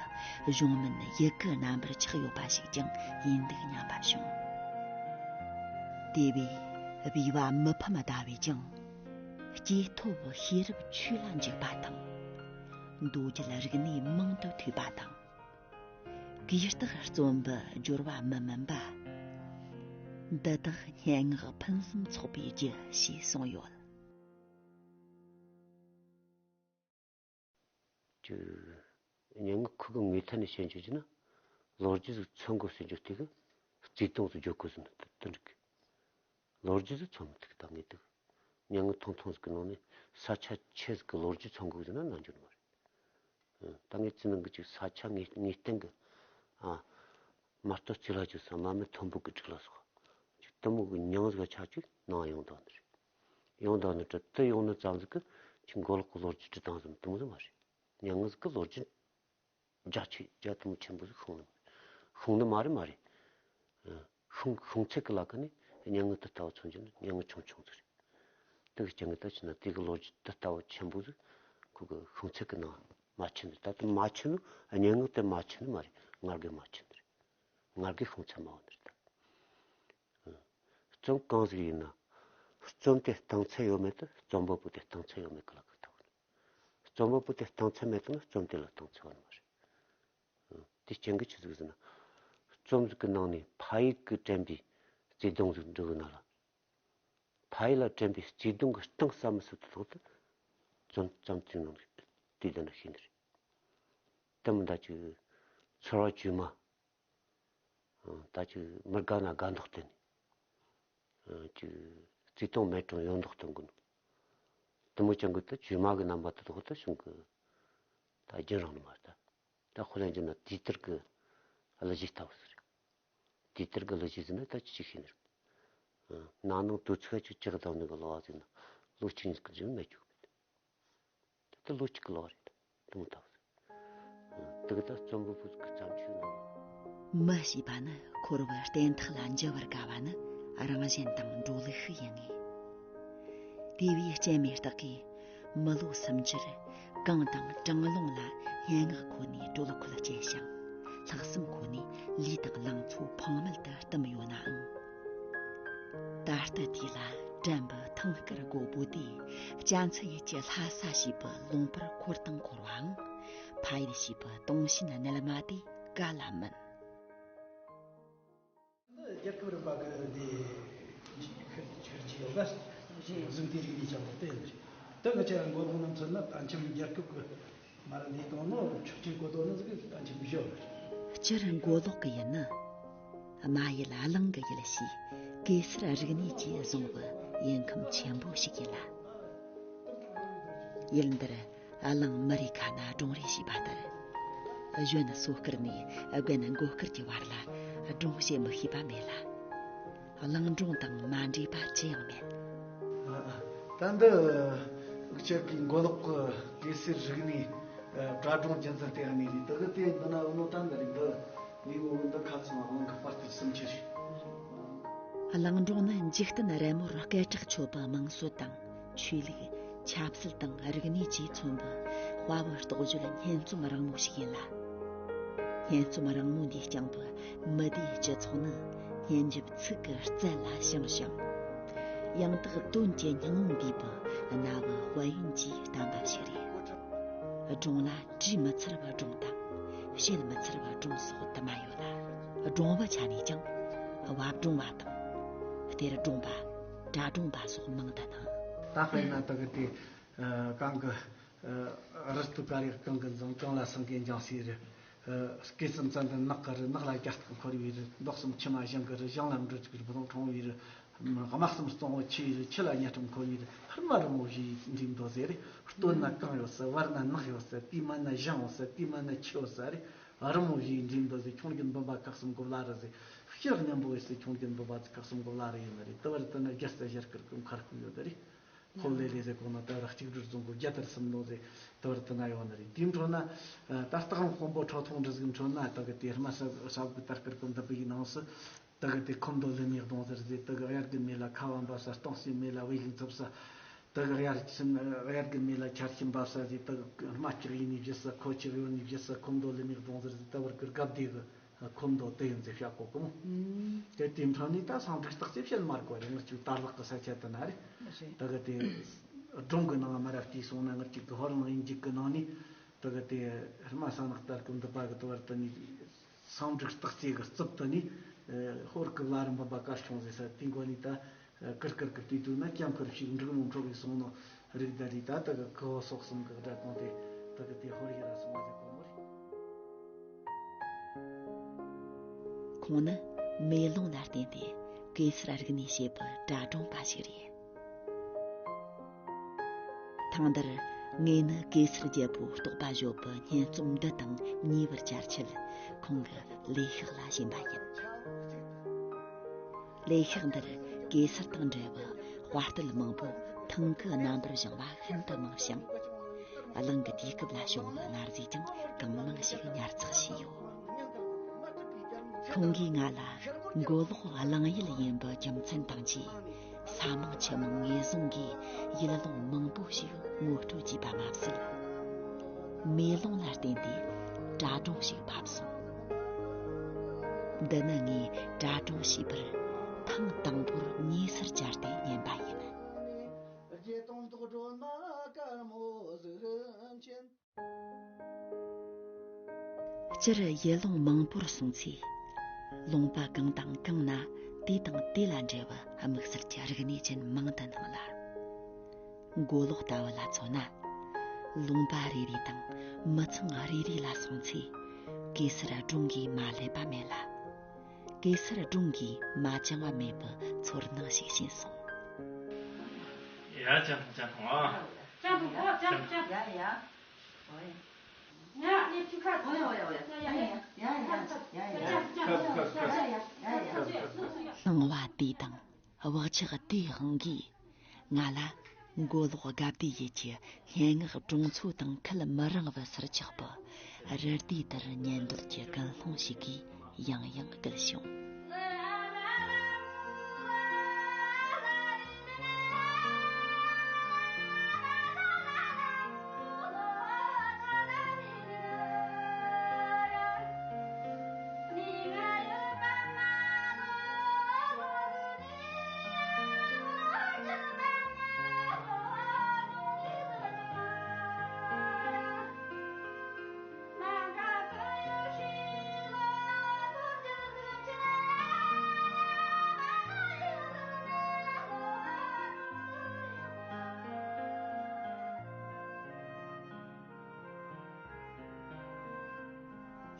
གཞུང་མིན་ཡི་གེ་རྣམ་པར་ཆགས་ཡོད་པ་ཞིག་ཀྱང་ཡིན་འདུག་སྙམ་པ་བྱུང་། དེ་བས་སྦས་པ་མི་ཕམ་ཟླ་བས་ཀྱང་། སྐྱེས་ཐོབ་ཤེས་རབ་ཆོས་ལ་འཇུག་པ་དང་། མདོ་རྒྱུད་རིག་གནས་མང་དུ་ཐོས་པ་དང་། གུས་རྟག་བརྩོན་པའི་སྦྱོར་བ་མི་དམན་པ། འདི་དག་སྙན་ངག་ཕུན་སུམ་ཚོགས་པའི་རྒྱུ་ཞེས་གསུངས་ཡོད། ཀྱི། སྙན་ངག་ཁོ་གི་ངོས་ཐད་ནས་བཤད་རྒྱུ་ན། ལོ་རྒྱུས་ཟིག་མཚོན་དགོས་ཟེར་རྒྱུ་དེ་གི་བརྩེ་དུང་ཟིག་བརྗོད་དགོས་ཟེར་ན་དེ་འགྲིག་གི། ལོ་རྒྱུས་ཟིག་མཚོན་མི་ཐུབ་ད་ངས་དེ་གི། སྙན་ངག་ཐུང་ཐུང་ཟིག་གི་ནང་ནས་ས་ཆ་ཆེ་ཟིག་གི་ལོ་རྒྱུས་མཚོན་དགོས་ཟེར་ན་ནང་འཇོག་མ་རེད། ཨ། ད་ངས་ཚིག་ནང་གི་ཅིག་ས་ཆ་ངེས་ངེས་གཏན་གི། ཨ། མ་གཏོགས་རྩིས་ལ་རྒྱུ་ས་མ་མེད་མཐོན་པོ་གི་སྒྲིག་ལ་སོགས། ཅིག་གཏི་མུག་གི་མྱིང་ཟིག་ཆ་ཅིག་ནང་ཡོང་དོན་རེད། ཡོང་དོན་ནི་དྲི་དུ་ཡོང་ནི་ཙམ་ཟིག་གི་ཅིག་མགོ་ལོག་གི་ལོ་རྒྱུས་བྲིས་སྟངས་ཟིག་དེ་མོ་ཟིག་མ་རེད། མྱིང་ཟིག་གི་ལོ་རྒྱུས་རྒྱ་ཆེ་རྒྱ་དེ་མོ་ཆེན་པོ་ཟིག་ཤོང་ནི་མ་རེད། ཤོང་ནི་མ་རེད་མ་རེད། ཨ། ཤོང་ཤོང་ཚད་གི་ལ་ཁ་ནས་སྙན་ངག་དེ་ལྟ་བུ་མཚོན་རྒྱུ་ནི་སྙན་ངག་ཆུང་ཆུང་ཟིག་རེད། དེ་གི་རྐྱེན་གྱིས་ད་ཕྱིན་ན་དེ་གི་ལོ་རྒྱུས་དེ་ལྟ་བུ་ཆེན་པོ་ཟིག་ཁོ་གི་ཤོང་ཚད་ཀྱི་ནང་མ་ཆུད་ནི། ད་དེ་མ་ཆུད་ནི་སྙན་ངག་དེ་མ་ཆུད་ནི་མ་རེད། ངར་གི་མ་ཆུད་ནི་རེད། ངར་གི་ཤོང་ཚད་མ་འོང་ནི་རེད་ད། རྩོམ་གང་ཟིག་ཡིན་ན། རྩོམ་དེ་སྟེང་ཚད་ཡོད་མེད་དེ་རྩོམ་པ་པོ་དེ་སྟེང་ཚད་ཡོད་མེད་ཀྱི་ལ་ཁག་ཐུག་ནི། རྩོམ་པ་པོ་དེ་སྟེང་ཚད་མེད་ན་རྩོམ་དེ་ལ་སྟེང་ཚད་ཡོད་ནི་མ་རེད། དེ་རྐྱེན་གྱིས་ཆི་ཟིག་ཟེར་ན། རྩོམ་ཟིག་གི་ནང་ནས་ཕ་ཡུལ་གྱིས་དྲན་པའི་བརྩེ་དུང་ཟིག་འབྲི་གི་ན་ལ། ཕ་ཡུལ་ལ་དྲན་པའི་བརྩེ་དུང་གི་གཏིང་ཟ་མི་ཟ་དུ་ཐོག་ཏུ་རྩོམ་རྩོམ་དེའི་ནང་དེ་ལྡན་ན་ཤེས་ནི་རེད། དེ་མིན་ད་ཅིག་ཚོར་བ་བཅོས་མ། ད་ཅིག་མི་དགའ་ན་དགའ་མདོག་བསྟན་ནས། ཅིག་བརྩེ་དུང་མེད་རུང་ཡོད་མདོག་སྟོན་གི་ནོ། དེ་མོ་ཅན་གི་ད་བཅོས་མ་གི་རྣམ་པ་དེ་ཐོག་ཏུ་བྱུང་གི། ད་རྒྱུན་རིང་ནི་མ་རེད་ད། ད་དཔེ་ལེན་རྒྱུ་ན་དེའི་དེར་གི་གླུ་གཞས་ལྟ་བུ་ཟིག་རེད། དེའི་དེར་གི་གླུ་གཞས་ཟེར་ན་ད་ཅི་ཞིག་ཤེས་ནི་རེད། ནང་ནང་དུ་ཚིག་ཅིག་ཅིག་བཏང་ནི་གི་གླུ་བ་ཟེར་ན་ལོ་གཅིག་གཉིས་ཀྱི་རྒྱུན་མེད་རྒྱུ་གི་མེད། ད་ལོ་གཅིག་གི་གླུ་བ་རེད། དེ་མོ་ལྟ་བུ་ཟིག་དེ་གི་ད་རྩོམ་པ་པོ་གི་བརྩམས་ཆོས་ནང་། མི་ཞེས་པ་ནི་འཁོར་བའི་རྟེན་ཐག་ལ་འཇུ་བར་དཀའ་བ་ནི་རང་གཞན་དང་འགྲོ་ལུགས་ཤིག་ཡིན་ངེས། དེ་བས་སྐྱེ་མེད་རྟགས་ཀྱིས་མི་ལོ་སུམ་ཅུར་གངས་དང་གྲང་རླུང་ལ་སྙན་ངག་ཁོ་ནས་སྒྲོལ་འཁོལ་སྐྱེས་ཤིང་། ལྷག་བསམ་ཁོ་ནས་ལུས་དང་ལང་ཚོ་ཕངས་མེད་དུ་བསྟིམས་ཡོད་ནའང་། ད་ལྟ་དུས་ལ་དྲན་པའི་ཐང་དཀར་རྒོད་པོ་དེས་སྤྱན་ཚེ་ཡུལ་གྱི་ལྷ་ས་ཞེས་པའི་ལུང་པར་འཁོར་དང་འཁོར་བའང་། ཕ་ཡུལ་ཞེས་པའི་དུངས་ཞེན་རྣལ་མ་དེ་ག་ལ་མིན། འདི་རྒྱལ་ཁབ་རིམ་པ་གི་འདི་ཁྱེར་ཁྱེར་གྱི་ཡོད་པ། གཟུགས་དེ་རིག་གནས་ཀྱང་བསྟན་རེད། དེ་གི་ཆ་མགོ་ལོག་ནང་མཚོན་ན་ད་ཁྱིམ་རྒྱལ་ཁབ་ཀྱི་མ་ར་ནས་དང་ནོ་ཆོག་ཆེ་གོ་དོ་ནི་ཟིག་ད་ཁྱིམ་བཞི་ཡོད་རེད། སྤྱིར་མགོ་ལོག་གི་ཡུལ་ནི་རྨ་ཡུལ་གླིང་གི་ཡུལ་ཞེས་གེ་སར་རིག་གནས་ཀྱིས་བཟུང་བའི་ཡུལ་ཁམས་ཆེན་པོ་ཞིག་ཡིན་ལ། ཡུལ་འདིར་གླིང་མི་རེ་ཁ་ན་སྒྲུང་རེ་ཞེས་པ་ལྟར། གཞོན་སོ་སྐར་ནས་རྒན་མགོ་སྐར་གྱི་བར་ལ་སྒྲུང་བཤད་མི་ཤེས་པ་མེད་ལ། གླིང་སྒྲུང་དང་མ་འདྲེས་པ་ཅི་ཡང་མེད། ད་འདི་འུ་ཅག་གི་མགོ་ལོག་གི་གེ་སར་རིག་གནས་སྒྲ་སྒྲུང་རྒྱུན་འཛིན་ལྟེ་བ་ནས་རེད། དེ་གི་དེ་འདི་ན་འུ་ནོ་ད་འདི་རེད། འདི་ནས་འུ་འདི་ཁ་ཚང་གླིང་གི་དཔལ་སྟེར་སུམ་ཅུ་རེད། གླིང་སྒྲུང་ནི་འཇིག་རྟེན་རི་མོར་སྐད་གྲགས་ཆོད་པའི་མིང་སྲོལ་དང་། ཆོས་ལུགས། ཆབ་སྲིད་དང་རིག་གནས་བཅས་མཚོན་པའི་དཔའ་བོའི་རྟོགས་བརྗོད་སྙན་རྩོམ་རིང་མོ་ཞིག་ཡིན་ལ། སྙན་རྩོམ་རིང་མོ་འདིའི་རྐྱང་པའི་མི་སྡེའི་སྤྱི་ཚོགས་ནི་སྙན་འཇེབས་ཚིག་གི་རྩལ་ལ་བྱང་ཞིང་། ཡང་དག་དོན་གྱི་སྙིང་བོ་འདུས་པའི་རྣ་བའི་དཔལ་ཡོན་གྱི་བསྟན་པ་ཞིག་རེད། སྒྲུང་ལ་བྲིས་མི་ཚར་བའི་སྒྲུང་དང་། བཤད་མི་ཚར་བའི་སྒྲུང་སོགས་དུ་མ་ཡོད་ལ། སྒྲུང་བའི་ཆ་ནས་ཀྱང་བབ་སྒྲུང་བ་དང་། གཏེར་སྒྲུང་བ། སྒྲ་སྒྲུང་བ་སོགས་མང་དུ་སྣང་། ད་དཔེར་ན་དེ་གི་དེ་གང་གི་རི་སྟོད་ཀ་རེ་གངས་ཀྱི་འཛིན། གངས་ལ་སེང་གེ་འཇང་སའི་རི། སྐེད་གསུམ་ཙན་དན་ནགས་ཀྱི་རི། ནགས་ལ་རྒྱ་སྟག་འཁོར་བའི་རི། མདོག་གསུམ་མཆི་མ་ཞིང་གི་རི། ཞིང་ལ་འབྲུ་བཅུ་གི་རི་བོང་ཁྲོང་བའི་རི། དམག་གསུམ་སྟོང་བའི་ཆུའི་རི། ཆུ་ལ་ཉ་སྲིན་འཁོར་བའི་རི། ཧར་མ་རི་མོ་བཞིན་འགྲིམ་འདུག་ཟེར་རེད། སྟོད་ན་གངས་ཡོད་ས། བར་ན་ནགས་ཡོད་ས། དེའི་མ་ན་ཞིང་ཡོད་ས། དེའི་མ་ན་ཆུ་ཡོད་ས་རེད། རི་མོ་བཞིན་འགྲིམ་འདུག་ཟེར། ཁྱུང་རྒྱུད་འབུམ་པ་ཁག་གསུམ་གོ་ལ་རི་ཟེར། ཕྱིར་སྙན་པོ་ཡོད་ས། ཁྱུང་རྒྱུད་འབུམ་པ་ཁག་གསུམ་གོ་ལ་རི་ཡིན་ནི་རེད། དེ་བར་དུ་ན་རྒྱལ་རྩ་ཞལ་དཀར་གི་མཁར་ཁུག་ཡོད་ནི་རེད། ཧོ་ལེ་ལེ་ཟེར་གོ་ན་དེ་བར་གཅིག་སྒྲིལ་རྫོང་གི་རྒྱལ་དར་གསུམ་ནོ་ཟེར། དེ་བར་དུ་ན་ཡོད་ནི་རེད། དེའི་འཕྲོ་ན་ད་སྟག་ལུང་དཔོན་པོ་ཁྲོ་ཐུང་འབྲི་ཟིག་འཕྲོ་ན་དེ་གི་དེ་རྨ་ས་ས་གི་དར་དཀར་གི་འདི་པའི་ནང་སུ། དེ་གི་དེ་ཁོ་མདོ་ལི་མའི་གདུང་ཟེར་ཟེར། དེ་གི་དབྱར་གི་མེ་ལ་ཁ་བ་འབབ་ས། སྟོང་སའི་མེ་ལ་བེ་ཤིང་འཚུབ་ས། དེ་གི་དབྱར་ཁྱིམ་དབྱར་གི་མེ་ལ་ཆར་ཁྱིམ་འབབ་ས་ཟེར། དེ་གི་རྨ་ལྕགས་ཡིན་ནི་བཞི་ས། ཁོ་ཆུ་གཡོ་ནི་བཞི་ས། ཁོ་མདོ་ལི་མའི་གདུང་ཟེར་ཟེར། དེ་བར་གི་སྒབ་དེ་གི་ཁོ་མདོ་དེ་ཡིན་ཟེར་བཤད་གོ་གི་མོ། དེ་དེའི་འཕྲོ་ནས་ད་སང་འབྲུག་སྟག་ཅེས་བཤད་མ་དགོས་རེད། ང་ཅིག་དར་ལག་གི་ས་ཆ་དེ་ན་རེད། དེ་གི་དེ་སྒྲུང་གི་ནང་མ་ར་བལྟས་སོང་ན་ང་ཅིག་གི་ཧོར་ལང་ཡིན་འཇིག་གི་ནང་ནས་དེ་གི་དེ་རྨ་ས་ནག་དར་གི་འདི་པ་གི་དེ་བར་དུ་ནས། སང་འབྲུག་སྟག་རྩེ་གི་རྩིབ་ཏུ་ནས་ཧོར་གི་བླ་རུང་འབུམ་པ་གར་བྱུང་ཟེར་ས། དེའི་མགོ་ནས་ད་ཀིར་ཀིར་གི་བལྟས་དུས་ན་སྐྱ་འཁོར་ཞིག་འབྲུག་མོ་འཕྲོ་བའི་སོང་ནོ་རིགས་ད་རེད། ད་དེ་གི་ཁུ་བོ་སོག་གསུམ་གི་སྒྲ་གོང་དེ་དེ་གི་དེ་ཧོར་ཡི་ར་སོང་བ་ཟེར་གོ་ནོ་རེད། ཁོང་ནི་མེ་ལོང་ལ་བརྟེན་ཏེ་གེ་སར་རིག་གནས་ཞེས་པའི་སྒྲ་སྒྲུང་པ་ཞིག་རེད། ཐེངས་འདིར་ངས་ནི་གེ་སར་རྒྱལ་པོའི་རྟོགས་པ་བརྗོད་པའི་སྙན་རྩོམ་འདི་དང་ཉེ་བར་བཅར་ཆེད་ཁོང་གི་ལས་ཤག་ལ་ཕྱིན་པ་ཡིན། ལས་ཤག་འདིར་གེ་སར་དང་འབྲེལ་བའི་དཔའ་རྟུལ་མང་པོ་ཐང་གི་རྣམ་པར་བཞེངས་པ་ཤིན་ཏུ་མང་ཞིང་། གླིང་གི་དུས་སྐབས་ལ་བྱུང་བའི་གནའ་རྫས་ཀྱང་གང་མང་ཞིག་ཉར་ཚགས་བྱས་ཡོད། ཁོང་གིས་ང་ལ་མགོ་ལོག་གླིང་ཡུལ་ཡིན་པའི་རྒྱུ་མཚན་དང་བཅས། ས་མིང་ཆུ་མིང་ངོས་བཟུང་གིས་ཡུལ་ལུང་མང་པོ་ཞིག་ངོ་སྤྲོད་བྱས་པ་མ་ཟད། མེ་ལོང་ལ་བརྟེན་ཏེ་གྲྭ་གྲོང་ཞིག་ཕབ་སོང་། འདི་ནི་ངས་གྲྭ་གྲོང་ཞེས་པར་ཐེངས་དང་པོར་ཉེ་སར་བཅར་ཏེ་ཉན་པ་ཡིན། རྗེ་དང་ཐོག་སྒྲོལ་མ་དཀར་མོ་གཟུགས་ཅན། སྤྱིར་ཡུལ་ལུང་མང་པོར་སོང་ཚེ། ལུང་པ་གང་དང་གང་ན་དེ་དང་དེ་ལ་འབྲེལ་བའི་དམིགས་བསལ་གྱི་རིག་གནས་ཅན་མང་དུ་སྣང་ལ། མགོ་ལོག་ལྟ་བུ་ལ་མཚོན་ན། ལུང་པ་རེ་རེ་དང་མི་ཚང་རེ་རེ་ལ་སོང་ཚེ། གེ་སར་སྒྲུང་གིས་མ་བསླད་པ་མེད་ལ། གེ་སར་སྒྲུང་གིས་མ་བཅིངས་པ་མེད་པའི་ཚོར་སྣང་ཞིག་བྱིན་སོང་། ཡ་ཅང་ཐུང་ཅང་ཐུང་ཨ། ཅང་ཐུང་ཨ་ཅང་ཅང་། ཡ་ཡ། ཡ་ཡ། ཡ་ཡ། ཡ་ཡ། ཡ་ཡ། ཡ་ཡ། ཡ་ཡ། སྣང་བ་དེ་དང་བག་ཆགས་དེའི་དབང་གིས། ང་ལ་མགོ་ལོག་དགའ་བདེ་ཡུལ་གྱི་སྙན་ངག་གྲོང་ཚོ་དང་ཁུལ་མི་རིང་བའི་སར་ཆགས་པའི་རི་དེའི་དེར་ཉན་འདོད་ཀྱི་ཀུན་སློང་ཞིག་གིས་ཡང་ཡང་བསྐུལ་བྱུང་།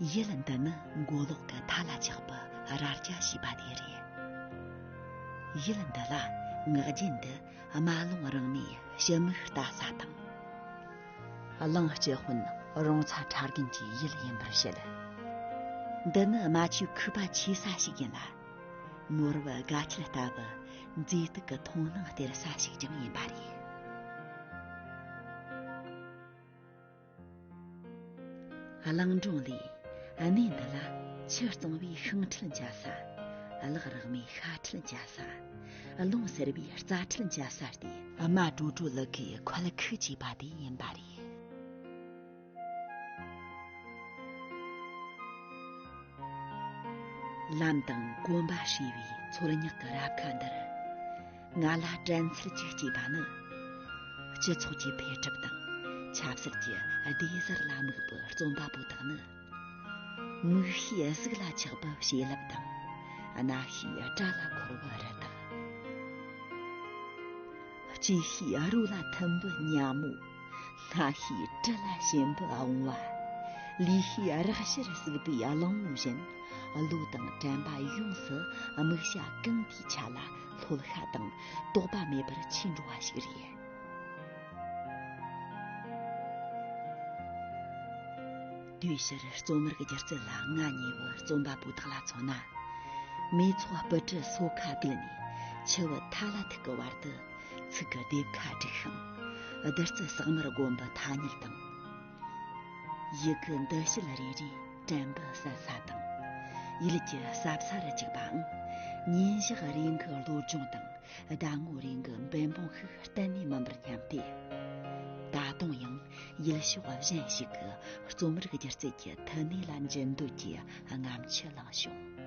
ཡུལ་འདི་ནི་མགོ་ལོག་གི་མཐའ་ལ་ཆགས་པའི་རྭ་རྒྱ་ཞེས་པ་དེ་རེད། ཡུལ་འདི་ལ་ངག་རྒྱུན་དུ་རྨ་ཀླུང་རིང་མོའི་ཞི་མོའི་རྟ་ས་དང་། གླིང་སྤྱི་དཔོན་རོང་ཚ་ཁྲ་རྒན་གྱི་ཡུལ་ཡིན་པར་བཤད། འདི་ནི་རྨ་ཆུའི་ཁུག་པ་ཆེ་ས་ཞིག་ཡིན་ལ། ནོར་བུ་དགའ་ཆེན་ལྟ་བུ་མཛེས་སྡུག་གི་མཐོང་སྣང་སྟེར་ས་ཞིག་ཀྱང་ཡིན་པ་རེད། གླིང་སྒྲུང་ལས། གནས་འདི་ལ་ཆུ་གཙང་བོའི་ཤིང་ཁྲི་འཇའ་ས། གླག་རག་མའི་ཤ་ཁྲི་འཇའ་ས། རླུང་ཟེར་བའི་རྩྭ་ཁྲི་འཇའ་ས་སྟེ། རྨ་ཀྲོ་ཀྲོ་ལི་ཁའི་ཁོལ་ཁུག་ཅེས་པ་དེ་ཡིན་པ་རེད། ལམ་དང་གོམ་པ་བསྲེས་པའི་མཚོ་ཉག་གི་རབ་ཁ་འདིར། ང་ལ་དྲན་ཚུལ་གཅིག་སྐྱེས་པ་ནི། སྤྱི་ཚོགས་ཀྱི་འཕེལ་འགྲིབ་དང་ཆབ་སྲིད་ཀྱི་བདེ་གཟར་ལ་དམིགས་པའི་རྩོམ་པ་པོ་དག་ནི། མིག་ཤེས་གཟུགས་ལ་ཆགས་པའི་བྱིན་རླབས་དང་། རྣ་ཤེས་སྒྲ་ལ་འཁོར་བའི་རི་དྭགས། ལྕེ་ཤེས་རོ་ལ་ཐིམ་པའི་ཉ་མོ། སྣ་ཤེས་དྲི་ལ་ཞེན་པའི་བུང་བ། ལུས་ཤེས་རེག་བྱར་ཟུག་པའི་གླང་བོ་བཞིན། བློ་དང་དྲན་པ་ཡོངས་སུ་དམིགས་བྱ་གང་དེའི་ཆ་ལ་ལྷོད་ཤ་དང་དོགས་པ་མེད་པར་ཆས་འགྲོ་བ་ཞིག་རེད། དེའི་ཕྱིར་རྩོམ་རིག་སྒྱུ་རྩལ་ལ་མངའ་བརྙེས་པའི་རྩོམ་པ་པོ་དག་ལ་མཚོན་ན། མེ་ཚོགས་སྤུ་གྲི་སོ་ཁ་བརྡིབས་ནས་ཆུ་བོ་ཐ་ལ་ཐུག་གི་བར་དུ། ཚིག་གི་ལྡེབས་ཁ་བསྒྲིགས་ཤིང་། བདུད་རྩི་ཟེགས་མར་བསྒོམས་པའི་ཐ་སྙད་དང་། ཡི་གེ་འདུ་བྱེད་རེ་རེའི་དྲན་པའི་གསལ་ས་དང་། ཡུལ་གྱི་ཟབ་ས་རུ་བཅུག་པའང་། ཉིན་ཞག་རེ་འགའི་བློ་སྦྱོང་དང་ཟླ་ངོ་རེ་འགའི་འབད་འབུངས་ཤིག་གཏན་ནས་མིན་པར་སྙམ་སྟེ། ད་དུང་ཡང་ཡུལ་ཕྱོགས་གཞན་ཞིག་གི་རྩོམ་རིག་སྒྱུ་རྩལ་གྱི་མཐུ་ནུས་ལ་འཇུན་འདོད་ཀྱི་རྔམ་ཆུ་ལངས་བྱུང་།